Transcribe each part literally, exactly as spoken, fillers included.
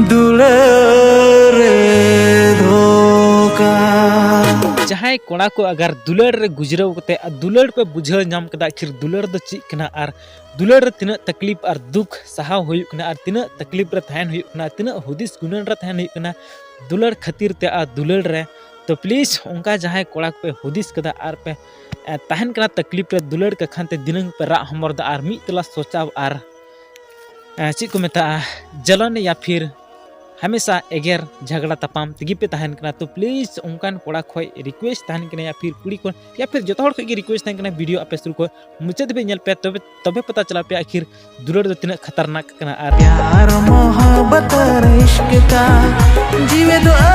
ᱫᱩᱞᱟᱹᱲ ᱨᱮ ᱫᱷᱳᱠᱟ᱾ ᱡᱟᱦᱟᱸᱭ ᱠᱚᱲᱟ ᱠᱚ ᱟᱜᱟᱨ ᱫᱩᱞᱟᱹᱲ ᱨᱮ ᱜᱩᱡᱽᱨᱟᱹᱣ ᱠᱟᱛᱮ ᱟᱨ ᱫᱩᱞᱟᱹᱲ ᱯᱮ ᱵᱩᱡᱷᱟᱹᱣ ᱧᱟᱢ ᱠᱮᱫᱟ, ᱟᱹᱠᱷᱤᱨ ᱫᱩᱞᱟᱹᱲ ᱫᱚ ᱪᱮᱫ ᱠᱟᱱᱟ ᱟᱨ ᱫᱩᱞᱟᱹᱲ ᱨᱮ ᱛᱤᱱᱟᱹᱜ ᱛᱟᱠᱞᱤᱯ ᱟᱨ ᱫᱩᱠ ᱥᱟᱦᱟᱣ ᱦᱩᱭᱩᱜ ᱠᱟᱱᱟ ᱟᱨ ᱛᱤᱱᱟᱹᱜ ᱛᱟᱠᱞᱤᱯ ᱨᱮ ᱛᱟᱦᱮᱱ ᱦᱩᱭᱩᱜ ᱠᱟᱱᱟ, ᱛᱤᱱᱟᱹᱜ ᱦᱩᱫᱤᱥ ᱜᱩᱱᱟᱹᱱ ᱨᱮ ᱛᱟᱦᱮᱱ ᱦᱩᱭᱩᱜ ᱠᱟᱱᱟ ᱫᱩᱞᱟᱹᱲ ᱠᱷᱟᱹᱛᱤᱨ ᱛᱮ ᱟᱨ ᱫᱩᱞᱟᱹᱲ ᱨᱮ᱾ ᱛᱚ ᱯᱞᱤᱡᱽ ᱚᱱᱠᱟ ᱡᱟᱦᱟᱸᱭ ᱠᱚᱲᱟ ᱠᱚᱯᱮ ᱦᱩᱫᱤᱥ ᱠᱟᱫᱟ ᱟᱨ ᱯᱮ ᱮ, ᱛᱟᱦᱮᱱ ᱠᱟᱱᱟ ᱛᱟᱠᱞᱤᱯ ᱨᱮ, ᱫᱩᱞᱟᱹᱲ ᱠᱟᱠᱷᱟᱱ ᱛᱮ ᱫᱤᱱᱟᱹᱢ ᱯᱮ ᱨᱟᱜ ᱦᱚᱢᱚᱨ ᱫᱟ ᱟᱨ ᱢᱤᱫ ᱛᱮᱞᱟ ᱥᱚᱪᱟᱣ ᱟᱨ ᱮ, ᱪᱮᱫ ᱠᱚ ᱢᱮᱛᱟᱜᱼᱟ, ᱡᱟᱞᱟᱱ ᱭᱟ ᱯᱷᱤᱨ ᱦᱟᱢᱮᱥᱟ ᱮᱜᱮᱨ ᱡᱷᱟᱜᱽᱲᱟ ᱛᱟᱯᱟᱢ ᱛᱮᱜᱮ ᱯᱮ ᱛᱟᱦᱮᱱ ᱠᱟᱱᱟ᱾ ᱛᱚ ᱯᱞᱤᱡᱽ ᱚᱱᱠᱟᱱ ᱠᱚᱲᱟ ᱠᱷᱚᱡ ᱨᱤᱠᱩᱭᱮᱥᱴ ᱛᱟᱦᱮᱱ ᱠᱟᱱᱟ ᱭᱟ ᱯᱷᱤᱨ ᱠᱩᱲᱤ ᱠᱷᱚᱱ ᱭᱟ ᱯᱷᱤᱨ ᱡᱚᱛᱚ ᱦᱚᱲ ᱠᱷᱚᱡ ᱜᱮ ᱨᱤᱠᱩᱭᱮᱥᱴ ᱛᱟᱦᱮᱱ ᱠᱟᱱᱟ, ᱵᱷᱤᱰᱤᱭᱳ ᱟᱯᱮ ᱥᱩᱨ ᱠᱷᱚᱡ ᱢᱩᱪᱟᱹᱫ ᱫᱷᱟᱹᱵᱤᱡ ᱧᱮᱞ ᱯᱮ, ᱛᱚᱵᱮ ᱛᱚᱵᱮ ᱯᱟᱛᱟ ᱪᱟᱞᱟᱣ ᱯᱮᱭᱟ ᱟᱹᱠᱷᱤᱨ ᱫᱩᱞᱟᱹᱲ ᱫᱚ ᱛᱤᱱᱟᱹᱜ ᱠᱷᱟᱛᱟᱨᱱᱟᱠ ᱠᱟᱱᱟ᱾ ᱟᱨ प्यार मोहब्बत और इश्क का जीवे दुआ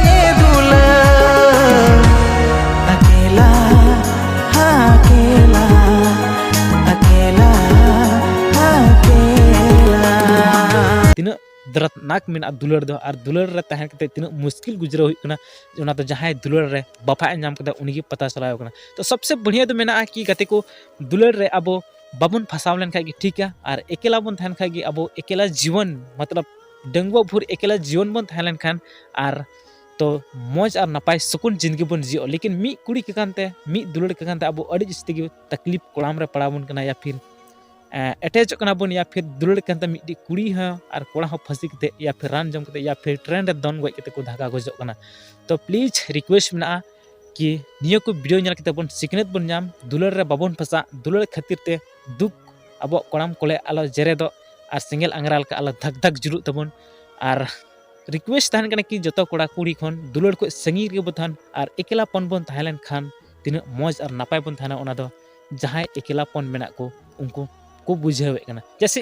ये दुल्हन अकेला हाँ अकेला अकेला हाँ अकेला। ᱛᱤᱱᱟᱹᱜ ᱫᱚᱨᱫᱽᱱᱟᱠ ᱢᱮᱱᱟᱜᱼᱟ ᱫᱩᱞᱟᱹᱲ ᱫᱚ, ᱟᱨ ᱫᱩᱞᱟᱹᱲ ᱨᱮ ᱛᱟᱦᱮᱸ ᱠᱟᱛᱮ ᱛᱤᱱᱟᱹᱜ ᱢᱩᱥᱠᱤᱞ ᱜᱩᱡᱽᱨᱟᱹᱣ ᱦᱩᱭᱩᱜ ᱠᱟᱱᱟ, ᱚᱱᱟ ᱫᱚ ᱡᱟᱦᱟᱸᱭ ᱫᱩᱞᱟᱹᱲ ᱨᱮ ᱵᱟᱯᱷᱟᱜ ᱮ ᱧᱟᱢ ᱠᱮᱫᱟ ᱩᱱᱤᱜᱮ ᱯᱟᱛᱟ ᱪᱟᱞᱟᱣ ᱠᱟᱱᱟ᱾ ᱛᱚ ᱥᱚᱵᱥᱮ ᱵᱟᱲᱤᱭᱟ ᱫᱚ ᱢᱮᱱᱟᱜᱼᱟ ᱠᱤ ᱜᱟᱛᱮ ᱠᱚ, ᱫᱩᱞᱟᱹᱲ ᱨᱮ ᱟᱵᱚ ᱵᱟᱵᱚᱱ ᱯᱷᱟᱥᱟᱣ ᱞᱮᱱᱠᱷᱟᱡ ᱜᱮ ᱴᱷᱤᱠᱟ, ᱟᱨ ᱮᱠᱮᱞᱟ ᱵᱚᱱ ᱛᱟᱦᱮᱱ ᱠᱷᱟᱡ ᱜᱮ ᱟᱵᱚ ᱮᱠᱮᱞᱟ ᱡᱤᱭᱚᱱ ᱢᱚᱛᱞᱚᱵ ᱰᱟᱺᱜᱩᱣᱟᱹ ᱵᱷᱳᱨ ᱮᱠᱮᱞᱟ ᱡᱤᱭᱚᱱ ᱵᱚᱱ ᱛᱟᱦᱮᱸ ᱞᱮᱱᱠᱷᱟᱱ ᱟᱨ ᱛᱚ ᱢᱚᱡᱽ ᱟᱨ ᱱᱟᱯᱟᱭ ᱥᱩᱠᱩᱱ ᱡᱤᱱᱫᱜᱤ ᱵᱚᱱ ᱡᱤᱭᱚᱜᱼᱟ᱾ ᱞᱮᱠᱤᱱ ᱢᱤᱫ ᱠᱩᱲᱤ ᱠᱟᱠᱟᱱ ᱛᱮ ᱢᱤᱫ ᱫᱩᱞᱟᱹᱲ ᱠᱟᱠᱟᱱ ᱛᱮ ᱟᱵᱚ ᱟᱹᱰᱤ ᱡᱟᱹᱥᱛᱤ ᱜᱮ ᱛᱟᱠᱞᱤᱯ ᱠᱚᱲᱟᱢ ᱨᱮ ᱯᱟᱲᱟᱣ ᱵᱚᱱ ᱠᱟᱱᱟ, ᱭᱟ ᱯᱷᱤᱨ ᱮᱴᱮᱪᱚᱜ ᱠᱟᱱᱟ ᱵᱚᱱ, ᱭᱟ ᱯᱷᱤᱨ ᱫᱩᱞᱟᱹᱲ ᱠᱟᱱ ᱛᱮ ᱢᱤᱫᱴᱤᱡ ᱠᱩᱲᱤ ᱦᱚᱸ ᱟᱨ ᱠᱚᱲᱟ ᱦᱚᱸ ᱯᱷᱟᱹᱥᱤ ᱠᱟᱛᱮ ᱭᱟ ᱯᱷᱤᱨ ᱨᱟᱱ ᱡᱚᱢ ᱠᱟᱛᱮ ᱭᱟ ᱯᱷᱤᱨ ᱴᱨᱮᱱ ᱨᱮ ᱫᱚᱱ ᱜᱚᱡ ᱠᱟᱛᱮ ᱠᱚ ᱫᱷᱟᱠᱟ ᱜᱚᱡᱚᱜ ᱠᱟᱱᱟ᱾ ᱛᱚ ᱯᱞᱤᱡᱽ ᱨᱤᱠᱩᱭᱮᱥᱴ ᱢᱮᱱᱟᱜᱼᱟ ᱠᱤ ᱱᱤᱭᱟᱹ ᱠᱚ ᱵᱷᱤᱰᱤᱭᱳ ᱧᱮᱞ ᱠᱟᱛᱮ ᱵᱚᱱ ᱥᱤᱠᱷᱱᱟᱹᱛ ᱵᱚᱱ ᱧᱟᱢ, ᱫᱩᱞᱟᱹᱲ ᱨᱮ ᱵᱟᱵᱚᱱ ᱯᱷᱟᱥᱟᱜ, ᱫᱩᱞᱟᱹᱲ ᱠᱷᱟᱹᱛᱤᱨ ᱛᱮ ᱫᱩᱠ ᱟᱵᱚᱣᱟᱜ ᱠᱚᱲᱟᱢ ᱠᱚᱞᱮ ᱟᱞᱚ ᱡᱮᱨᱮᱫᱚᱜ ᱟᱨ ᱥᱮᱸᱜᱮᱞ ᱟᱝᱜᱽᱨᱟ ᱞᱮᱠᱟ ᱟᱞᱚ ᱫᱷᱟᱠ ᱫᱷᱟᱠ ᱡᱩᱞᱩᱜ ᱛᱟᱵᱚᱱ᱾ ᱟᱨ ᱨᱤᱠᱩᱭᱮᱥᱴ ᱛᱟᱦᱮᱱ ᱠᱟᱱᱟ ᱠᱤ ᱡᱚᱛᱚ ᱠᱚᱲᱟ ᱠᱩᱲᱤ ᱠᱷᱚᱱ ᱫᱩᱞᱟᱹᱲ ᱠᱷᱚᱡ ᱥᱟᱺᱜᱤᱧ ᱨᱮᱜᱮ ᱵᱚ ᱛᱟᱦᱮᱱ, ᱟᱨ ᱮᱠᱞᱟᱯᱚᱱ ᱵᱚᱱ ᱛᱟᱦᱮᱸ ᱞᱮᱱᱠᱷᱟᱱ ᱛᱤᱱᱟᱹᱜ ᱢᱚᱡᱽ ᱟᱨ ᱱᱟᱯᱟᱭ ᱵᱚᱱ ᱛᱟᱦᱮᱱᱟ, ᱚᱱᱟ ᱫᱚ ᱡᱟᱦᱟᱸᱭ ᱮᱠᱞᱟᱯᱚᱱ ᱢᱮᱱᱟᱜ ᱠᱚ ᱩᱱᱠᱩ ᱠᱚ ᱵᱩᱡᱷᱟᱹᱣᱮᱫ ᱠᱟᱱᱟ᱾ ᱡᱮᱭᱥᱮ